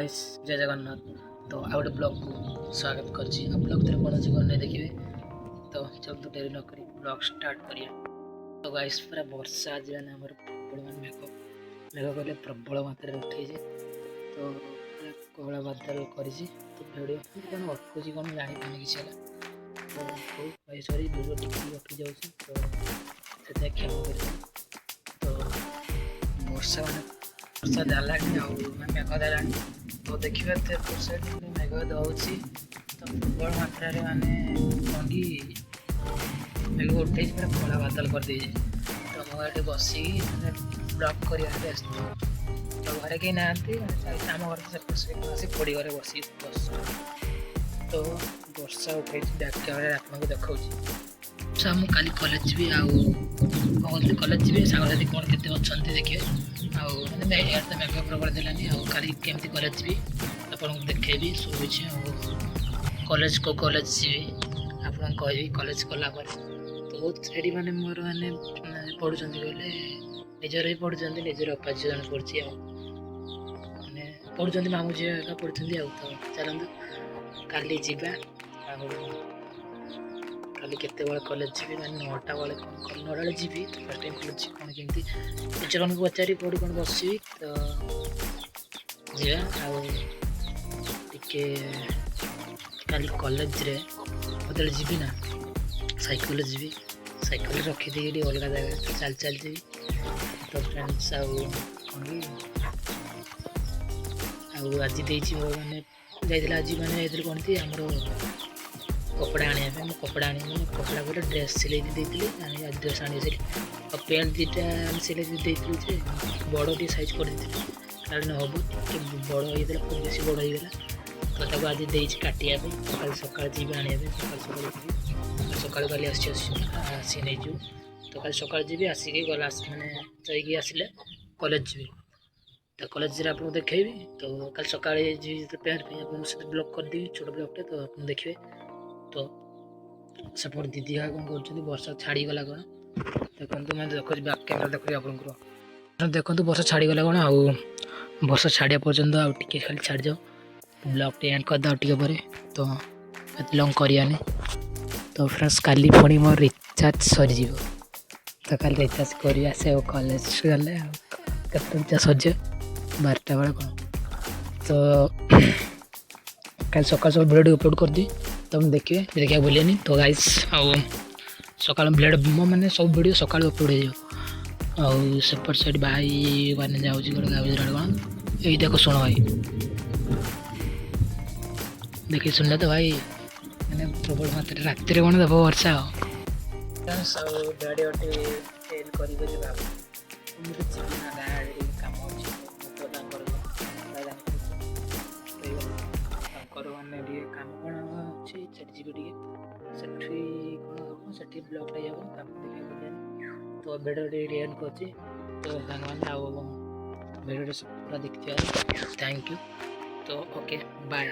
Guys, ଜୟ ଜଗନ୍ନାଥ। ତ ଆଉ ଗୋଟେ ବ୍ଲଗ୍କୁ ସ୍ୱାଗତ କରୁଛି। ଆଉ ବ୍ଲଗ୍ ଭିତରେ କ'ଣ ଅଛି, କ'ଣ ନାହିଁ ଦେଖିବେ। ତ ଚାଲନ୍ତୁ, ଡେରି ନ କରି ବ୍ଲଗ୍ ଷ୍ଟାର୍ଟ କରିବା। ତ ଗାଇସ୍, ପୁରା ବର୍ଷା ଆଜି ମାନେ ଆମର ପ୍ରବଳ, ମାନେ ମେଘ ମେଘ କଲେ ପ୍ରବଳ ମାତ୍ରାରେ ଉଠେଇଛି। ତ ପୁରା କଳା ବାଦଲ କରିଛି। ତ ଭିଡ଼ିଓ କ'ଣ ଅଟକୁଛି କ'ଣ ଜାଣିପାରୁନି କିଛି ହେଲା। ତ ହଉ ଭାଇ, ସରି, ଭିଡ଼ିଓ ଟିକେ ଟିକେ ଅଟକି ଯାଉଛି, ତ ସେଥିପାଇଁ କ୍ଷମା କରିଦେବେ। ତ ବର୍ଷା ମାନେ ବର୍ଷା ଦେଲାଣି ଆଉ ମାନେ ମେଘ ଦେଲାଣି। ତ ଦେଖିବା, ତ ଏପଟ ସାଇଡ଼୍ ମେଘ ଦେଉଛି। ତ ପ୍ରବଳ ମାତ୍ରାରେ ମାନେ କ'ଣ କି ମେଘ ଉଠେଇଛି, ପୁରା କଳା ବାଦଲ କରିଦେଇଛି। ତ ମୁଁ ଏଠି ବସିକି ମାନେ ବ୍ଲଗ୍ କରିବାରେ ବ୍ୟସ୍ତ। ତ ଘରେ କେହି ନାହାନ୍ତି, ମାନେ ଆମ ଘରେ ତ ସେପଟ ସାଇଡ଼୍ ଆସି ପଡ଼ି ଘରେ ବସିକି ବସିଛୁ। ତ ବର୍ଷା ଉଠେଇଛି, ବ୍ୟାକ୍ କ୍ୟାମେରାରେ ଆପଣଙ୍କୁ ଦେଖାଉଛି। ସାର୍, ମୁଁ କାଲି କଲେଜ ଯିବି। ଆଉ କ'ଣ କହୁଥିଲି, କଲେଜ ଯିବି, ସାଙ୍ଗସାଥି କ'ଣ କେତେ ଅଛନ୍ତି ଦେଖିବେ। ଆଉ ମାନେ ଇଆଡ଼େ ତ ମେଘ ପ୍ରବଳ ଦେଲାନି। ଆଉ କାଲି କେମିତି କଲେଜ ଯିବି ଆପଣଙ୍କୁ ଦେଖେଇବି ସବୁ କିଛି। ଆଉ କଲେଜ, କେଉଁ କଲେଜ ଯିବି ଆପଣଙ୍କୁ କହିବି କଲେଜ ଗଲା ପରେ। ତ ବହୁତ ସେଠି ମାନେ ମୋର ମାନେ ପଢ଼ୁଛନ୍ତି କହିଲେ ନିଜର ହିଁ ପଢ଼ୁଛନ୍ତି, ନିଜର ଅପା ଝିଅ ଜଣେ ପଢ଼ୁଛି। ଆଉ ମାନେ ପଢ଼ୁଛନ୍ତି, ମାମୁଁ ଝିଅ ଏକା ପଢ଼ୁଛନ୍ତି। ଆଉ ତ ଚାଲନ୍ତୁ, କାଲି ଯିବା। ଆଉ କାଲି କେତେବେଳେ କଲେଜ ଯିବି, ମାନେ 9ଟା ବେଳେ କ'ଣ କଲେ 9ଟା ବେଳେ ଯିବି। ତ ଫାର୍ଷ୍ଟ ଟାଇମ୍ କଲେଜ ଯିବି, କ'ଣ କେମିତି ଟିଚର୍ମାନଙ୍କୁ ପଚାରି କେଉଁଠି କ'ଣ ବସିବି। ତ ଯିବା। ଆଉ ଟିକେ କାଲି କଲେଜରେ ଯେତେବେଳେ ଯିବି ନା, ସାଇକେଲରେ ଯିବି। ସାଇକେଲରେ ରଖିଦେଇକି ଟିକେ ଅଲଗା ଜାଗାରେ ଚାଲି ଚାଲି ଯିବି। ତ ଫ୍ରେଣ୍ଡସ୍, ଆଉ କ'ଣ କି ଆଉ ଆଜି ଦେଇଛି ମୋ ମାନେ ଯାଇଥିଲା ଆଜି, ମାନେ ଯାଇଥିଲି କ'ଣ କି ଆମର କପଡ଼ା ଆଣିବା ପାଇଁ। ମୁଁ କପଡ଼ା ଆଣିବି ମାନେ କପଡ଼ା କହିଲେ ଡ୍ରେସ୍ ସିଲେଇ ଦେଇଥିଲି, ଆଣି ଆଜି ଡ୍ରେସ୍ ଆଣି ଆସିଲି। ଆଉ ପ୍ୟାଣ୍ଟ ଦୁଇଟା ଆମେ ସିଲେଇ ଦେଇଥିଲୁ ଯେ ବଡ଼ ଟିକେ ସାଇଜ୍ କରିଦେଇଥିଲୁ, କାରଣ ହେବ ଟିକେ ବଡ଼ ହେଇଯାଇଥିଲା, ପୁଣି ବେଶୀ ବଡ଼ ହେଇଗଲା। ତ ତାକୁ ଆଜି ଦେଇଛି କାଟିବା ପାଇଁ। କାଲି ସକାଳେ ଯିବି ଆଣିବା ପାଇଁ। ସକାଳୁ ସକାଳୁ ଯିବି, ସକାଳୁ କାଲି ଆସି ଆସି ଆସି ନେଇଯିବୁ। ତ କାଲି ସକାଳେ ଯିବି, ଆସିକି ଗଲା ମାନେ ଯାଇକି ଆସିଲେ କଲେଜ ଯିବି। ତ କଲେଜରେ ଆପଣଙ୍କୁ ଦେଖେଇବି। ତ କାଲି ସକାଳେ ଯିବି ପ୍ୟାଣ୍ଟ ପାଇଁ, ଆପଣଙ୍କୁ ସେଠି ବ୍ଲଗ୍ କରିଦେବି, ଛୋଟ ବ୍ଲଗ୍ଟେ, ତ ଆପଣ ଦେଖିବେ। ତ ସେପଟେ ଦିଦି କ'ଣ କରୁଛନ୍ତି? ବର୍ଷା ଛାଡ଼ିଗଲା କ'ଣ ଦେଖନ୍ତୁ। ମାନେ ଦେଖୁଛି, ବ୍ୟାକ୍ କ୍ୟାମେରା ଦେଖୁଛି ଆପଣଙ୍କର। ଦେଖନ୍ତୁ, ବର୍ଷା ଛାଡ଼ିଗଲା କ'ଣ। ଆଉ ବର୍ଷା ଛାଡ଼ିବା ପର୍ଯ୍ୟନ୍ତ ଆଉ ଟିକେ ଖାଲି ଛାଡ଼ିଯାଉ, ବ୍ଲଗ୍ଟି ଏଣ୍ଡ କରିଦେବା ଆଉ ଟିକେ ପରେ। ତ ଏତେ ଲଙ୍ଗ୍ କରିବାନି। ତ ଫ୍ରେଣ୍ଡସ୍, କାଲି ପୁଣି ମୋର ରିଚାର୍ଜ ସରିଯିବ। ତ କାଲି ରିଚାର୍ଜ କରି ଆସେ। ଆଉ କଲେଜ ଗଲେ ଆଉ କେତେ ରିଚାର୍ଜ ସରିଯିବ, 12ଟା ବେଳେ କ'ଣ। ତ କାଲି ସକାଳୁ ସକାଳୁ ଭିଡ଼ିଓ ଅପଲୋଡ଼ କରିଦିଏ, ତ ମୁଁ ଦେଖିବେ, ଦେଖିବାକୁ ଭୁଲିବେନି। ତ ଗାଇସ୍, ଆଉ ସକାଳୁ ଭିଡ଼ିଓ ମୋ ମାନେ ସବୁ ଭିଡ଼ିଓ ସକାଳୁ ଅପଲୋଡ଼ ହେଇଯିବ। ଆଉ ସେପଟ ସାଇଡ଼୍ ଭାଇ ମାନେ ଯାଉଛି ଗୋଟେ ଗାଉଛି କ'ଣ। ଏଇ ଦେଖ, ଶୁଣ ଭାଇ, ଦେଖି ଶୁଣିଲେ ତ ଭାଇ, ମାନେ ପ୍ରବଳ ମାତ୍ରାରେ ରାତିରେ କ'ଣ ଦେବ ବର୍ଷା। ଆଉ ଆଉ ଭିଡ଼ିଓଟି ଏଣ୍ଡ କରିବେ ଯେ ଭାବୁଛି। ମୁଁ ତ ଯିବି ନା, ଗାଁ ଆଡ଼େ ଟିକେ କାମ ଅଛି। ମୁଁ ତ ତାଙ୍କର ତାଙ୍କର ମାନେ ଟିକେ କାମ କ'ଣ ଅଛି, ସେଠି ଯିବି ଟିକେ। ସେଠି କ'ଣ ହେବ, ସେଠି ବ୍ଲଗ୍ଟା ହେବ, ତାକୁ ଦେଖିବାକୁ ଗଲେନି। ତ ଭିଡ଼ିଓଟି ଏଇଠି ଏଣ୍ଡ କରୁଛି। ତ ସାଙ୍ଗମାନେ, ଆଉ ଭିଡ଼ିଓଟି ପୁରା ଦେଖିଥିବାରୁ thank you. ତ ଓକେ, ବାଏ।